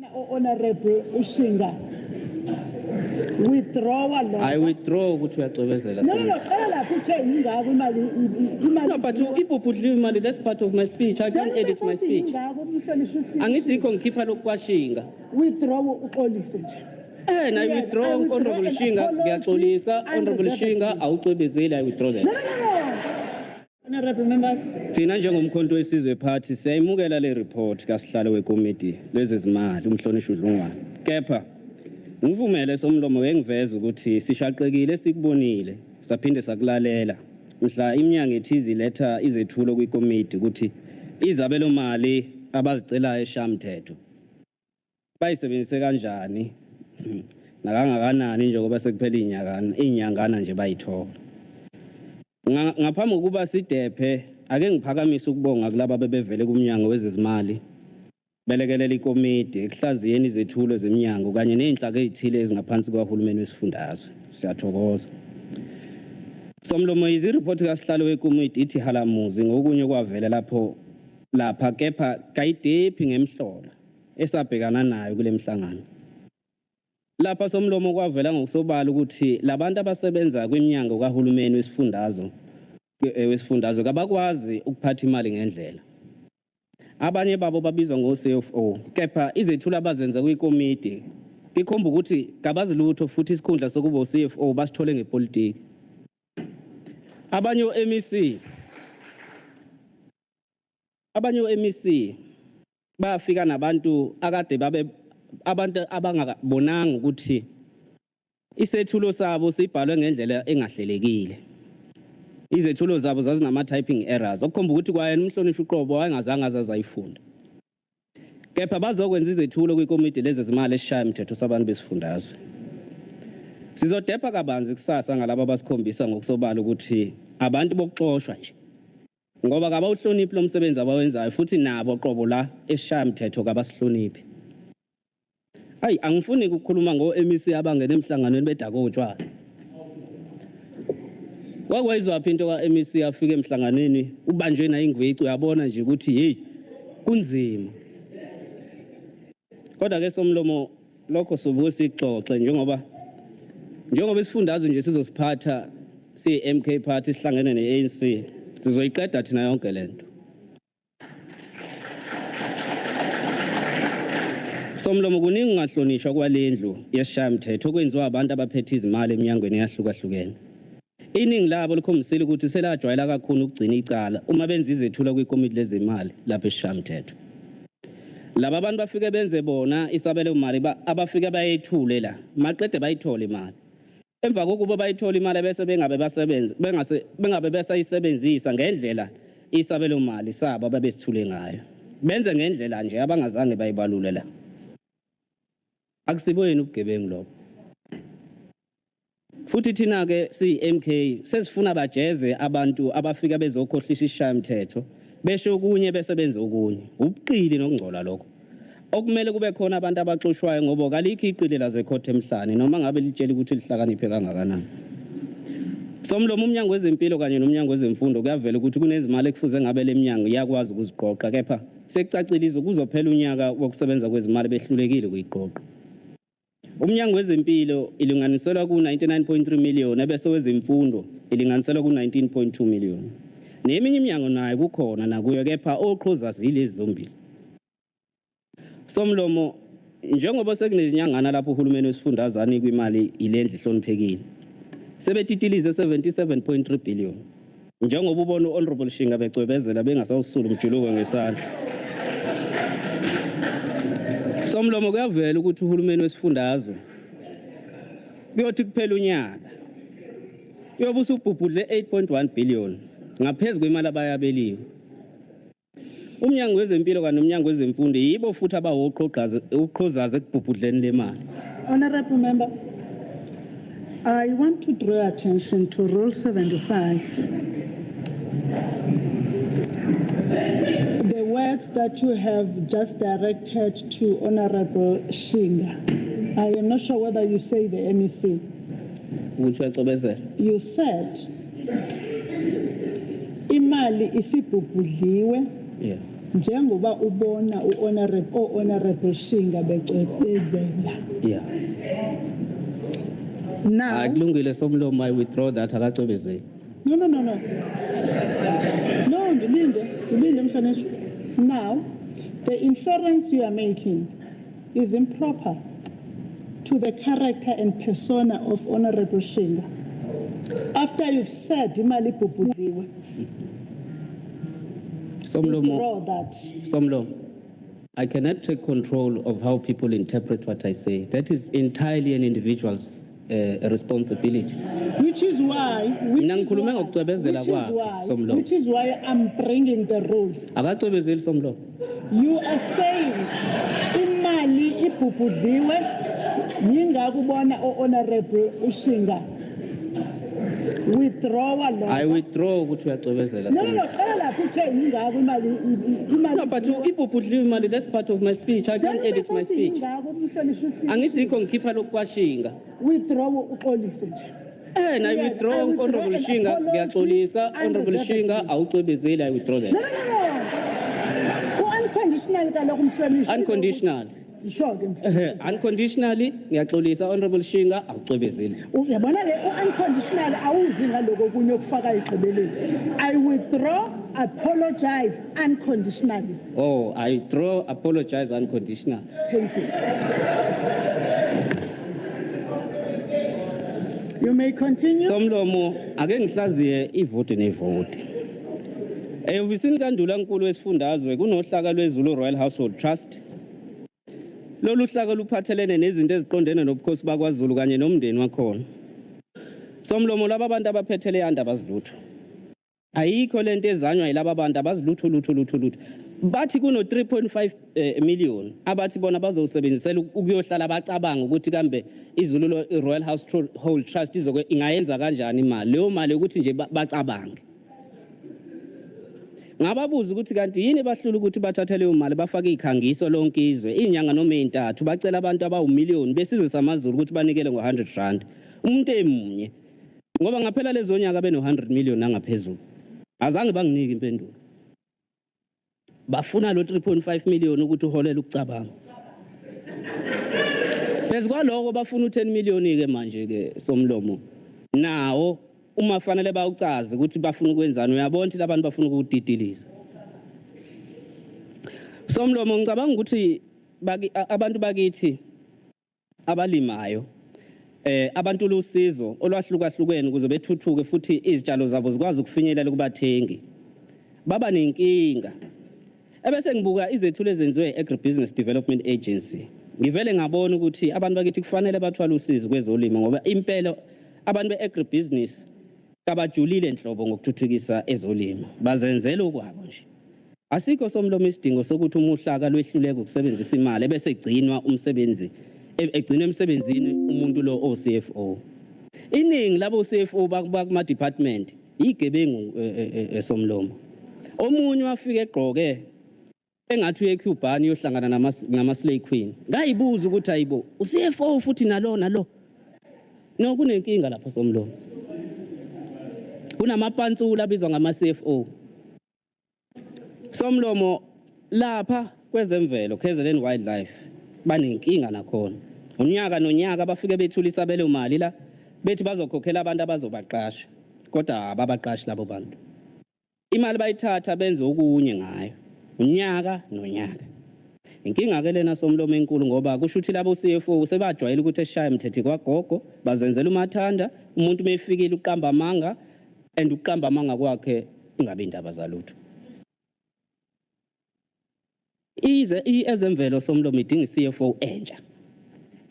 Honorable uShinga, withdraw lo. I withdraw ukuthi uyacwebezela. No, qala lapho uthe ingako imali. No, but ibhubhudliwe imali, that's part of my speech. I can't edit my speech. Ingako umhlonishwa uShinga. Angithi yikho ngikhipha lokhu kwaShinga. Withdraw, uxolise nje. And I Yeah, withdraw, I withdraw Honorable and Shinga, apology ngiyaxolisa, Honorable Shinga, unreservedly. Awucwebezeli, I withdraw that. No. Honorable members. Thina njengoMkhonto weSizwe Party siyayimukela le report kasihlalo wekomiti lezezimali, umhlonishwa uDlungwane. Kepha ngivumele, somlomo, wengiveza ukuthi sishaqekile sikubonile saphinde sakulalela mhla iminyango ethize iletha izethulo kwikomiti ukuthi izabelo mali abazicelayo eshamthetho bayisebenzise kanjani nakangakanani, njengoba sekuphela inyakana inyangana nje bayithola. Ngaphambi kokuba sidephe, ake ngiphakamise ukubonga kulaba bebevele kumnyango wezezimali belekelela ikomidi ekuhlaziyeni izethulo zeminyango kanye ney'nhlaka ey'thile ezingaphansi kukahulumeni wesifundazwe. Siyathokoza. Somlomo, yize iriphothi kasihlalo wekomidi ithi halamuzi ngokunye kwavela lapho lapha, kepha kayidephi ngemhlola esabhekana nayo kule mhlangano. Lapha, somlomo, kwavela ngokusobala ukuthi labantu abasebenza kwiminyango kahulumeni wesifundazwe kabakwazi ukuphatha imali ngendlela. Abanye babo babizwa ngo-CFO, kepha izethulo abazenza kwikomidi ikhomba ukuthi kabazi lutho, futhi isikhundla sokuba u-CFO basithole ngepolitiki. Abanye o-MEC bafika nabantu akade babe abantu abangabonanga ukuthi isethulo sabo sibhalwe ngendlela engahlelekile. Izethulo zabo zazinama-typing errors, okukhomba ukuthi kwayena umhlonishwa uqobo wayengazange aze ayifunda, kepha bazokwenza izethulo kwikomidi lezezimali esishaya mthetho sabantu besifundazwe. Sizodepha kabanzi kusasa ngalabo abasikhombisa ngokusobala ukuthi abantu bokuxoshwa nje, ngoba kabawuhloniphi lo msebenzi abawenzayo, futhi nabo qobo la esishaya mthetho kabasihloniphi. Hayi, angifuni ukukhuluma ngo-MEC abangena emhlanganweni bedakwe utshwala. Wakwayizwaphi into ka-MEC afike emhlanganweni ubanjwe nayo ingwici? Uyabona nje ukuthi hey, kunzima. Kodwa-ke, somlomo, lokho sobuke sixoxe njengoba isifundazwe nje sizosiphatha siyi-MK Party sihlangene ne-ANC, sizoyiqeda thina yonke lento. Somlomo, kuningi ungahlonishwa kwalendlu yesishayamthetho okwenziwa abantu abaphethe izimali eminyangweni eyahlukahlukene. Iningi labo likhombisile ukuthi selajwayela kakhulu ukugcina icala uma benza izethulo kwikomiti lezimali lapha esishayamthetho. Laba abantu bafike benze bona isabelo mali abafike bayethule la, maqede bayithole imali. Emva kokuba bayithola imali, bese bengabe basebenze bengase bengabe besayisebenzisa ngendlela isabelo mali sabo ababesithule ngayo. Benze ngendlela nje abangazange bayibalule la. Akusibo yini ubugebengu lokho? Futhi thina-ke siyi-MK sesifuna bajeze abantu abafika bezokhohlisa isishayamthetho, besho okunye bese benze okunye. Ubuqili nokungcola lokho. Okumele kube khona abantu abaxoshwayo, ngoba kalikho iqili lazekhotha emhlane, noma ngabe litshela ukuthi lihlakaniphe kangakanani. Somlomo, umnyango wezempilo kanye nomnyango wezemfundo kuyavela ukuthi kunezimali ekufuze ngabe le minyango iyakwazi ukuziqoqa, kepha sekucacile izwe kuzophela unyaka wokusebenza kwezimali behlulekile ukuyiqoqa. Umnyango wezempilo ilinganiselwa ku-99.3 million, ebese wezemfundo ilinganiselwa ku-19.2 million. Neminye iminyango nayo kukhona nakuyo, kepha oqhuza zilezi zombili. Somlomo, njengoba sekunezinyangana lapho uhulumeni wesifundazwe anikwa imali ilendlu ihloniphekile, sebetitilize 77.3 billion. Njengoba ubona u-Honorable Shinga becwebezela bengasawusuli umjuluko ngesandla. Somlomo, kuyavela ukuthi uhulumeni wesifundazwe kuyothi kuphela unyaka uyobe usubhubhudle 8.1 billion ngaphezu kwemali abayabeliwe. Umnyango wezempilo kanye nomnyango wezemfundo yibo futhi abawoqhozazi ekubhubhudleni le mali. Honorable member, I want to draw attention to Rule 75. The words that you have just directed to Honorable Shinga. I am not sure whether you say the MEC. Ukuthi uyacobezela. You said imali isibhubhudliwe. Njengoba ubona u-honorable o-honorable Shinga becwebezela. Now, Hayi, kulungile Somlomo, I withdraw that, akacwebezeli. No. No, ndilinde, ndilinde mhlonishwa. Now, the inference you are making is improper to the character and persona of Honorable Shinga. After you've said imali ibhubhudliwe, Somlomo, withdraw that. Somlomo, I cannot take control of how people interpret what I say. That is entirely an individual's responsibility. Which is why, which Mina is ngikhulume why, ngokucwebezela which is kwakhe, why, Somlomo. which is why I'm bringing the rules. Akacwebezeli Somlomo. You are saying imali ibhubhudliwe, yingakho ubona o-honorable uShinga withdrawa lo. I withdraw ukuthi uyacwebezela. No, Somlomo. qala lapho uthe yingakho imali No, but ibhubhudliwe imali, that's part of my speech. I can't edit my speech. Yingakho umhlonishwa uShinga. Angithi yikho ngikhipha lokhu kwaShinga. Withdraw, uxolise nje. And I Yeah, withdraw, I withdraw Honorable an Shinga, apology ngiyaxolisa, Honorable Shinga, unreservedly. awucwebezeli, I withdraw that. No. U-unconditional kaloku umhlonishwa. Unconditional. Sure ke mhlonishwa. Ehhe, unconditionally, ngiyaxolisa, Honorable Shinga, awucwebezeli. Uyabona le u-unconditional awuzi ngaloko okunye okufaka egqibeleni. I withdraw, apologize unconditionally. Oh, I withdraw, apologize unconditional. Thank you. You may continue. Somlomo, ake ngihlaziye ivoti nevoti. Ehhovisini kaNdulankulu wesifundazwe kunohlaka lweZulu Royal Household Trust. Lolu hlaka luphathelene nezinto eziqondene nobukhosi bakwaZulu kanye nomndeni wakhona. Somlomo, laba bantu abaphethele yanda abazilutho. Ayikho lento ezanywa yilaba bantu, abazilutho lutho lutho lutho. Bathi kuno 3.5 million abathi bona bazowusebenzisela ukuyohlala bacabanga ukuthi kambe iZulu Royal Household Trust izoke ingayenza kanjani imali. Leyo mali ukuthi nje bacabange. Ngababuza ukuthi kanti yini bahlula ukuthi bathathe leyo mali bafake ikhangiso lonke izwe inyanga noma ezintathu, bacela abantu abawumiliyoni besizwe samaZulu ukuthi banikele ngo-100 rand umuntu emunye, ngoba ngaphela lezo nyaka beno-100 million nangaphezulu. Azange banginike impendulo. Bafuna lo 3.5 million ukuthi uholele ukucabanga. Phezu kwaloko bafuna u-10 million ke manje ke Somlomo, nawo uma fanele bawucaze ukuthi bafuna ukwenzani. Uyabona ukuthi labantu bafuna ukudidiliza Somlomo. Ngicabanga ukuthi abantu bakithi abalimayo, abantu lusizo olwahlukahlukene ukuze bethuthuke futhi izitshalo zabo zikwazi ukufinyelela kubathengi, baba nenkinga. Ebese ngibuka izethulo ezenziwe Agribusiness Development Agency, ngivele ngabona ukuthi abantu bakithi kufanele bathwale usizo kwezolimo, ngoba impela abantu be-agribusiness kabajulile nhlobo ngokuthuthukisa ezolimo, bazenzela okwabo nje. Asikho Somlomo isidingo sokuthi uma uhlaka lwehluleka ukusebenzisa imali ebese egcinwa umsebenzi, egcinwa emsebenzini umuntu lo o-CFO. Iningi labo CFO bakuma department igebengu esomlomo. Omunye wafika egqoke engathi uye eCuban uyohlangana nama slay queen. Ngayibuza ukuthi ayibo, u-CFO futhi nalo nalo. No, kunenkinga lapha Somlomo. Kunamapantsula abizwa ngama CFO. Somlomo, lapha kwezemvelo, KZN Wildlife, banenkinga nakhona. Unyaka nonyaka bafike bethula isabelo mali la, bethi bazokhokhela abantu abazobaqasha, kodwa ababaqashi labo bantu. Imali bayithatha benze okunye ngayo unyaka nonyaka. Inkinga ke lena Somlomo enkulu, ngoba kusho ukuthi labo CFO sebajwayele ukuthi eshaya mthetho kwagogo, bazenzela umathanda. Umuntu mefikile uqamba amanga, and uqamba amanga kwakhe kungabe indaba zalutho. Ize ezemvelo Somlomo idinga i-CFO entsha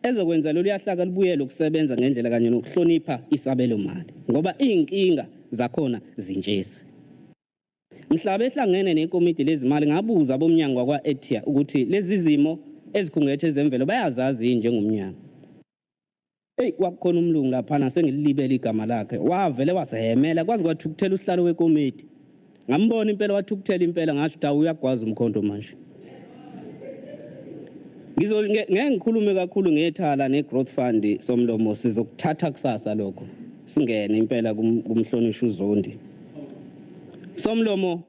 ezokwenza lolu yahlaka libuyele ukusebenza ngendlela kanye nokuhlonipha isabelo mali, ngoba iy'nkinga zakhona zintshesi. Mhla behlangene nekomidi lezimali, ngabuza abomnyango wakwa-EDTEA ukuthi lezi zimo ezikhungethe ezemvelo bayazazi yini njengomnyango. Eyi, kwakukhona umlungu laphana, sengililibele igama lakhe, wavele wasehemela kwaze kwathukuthela usihlalo wekomiti. Ngambona impela wathukuthela impela, ngasho ukuthi awu, uyagwaza umkhonto manje. Ngeke ngikhulume kakhulu ngethala ne-growth fund Somlomo, sizokuthatha kusasa lokho, singene impela kumhlonishwa uZondi Somlomo.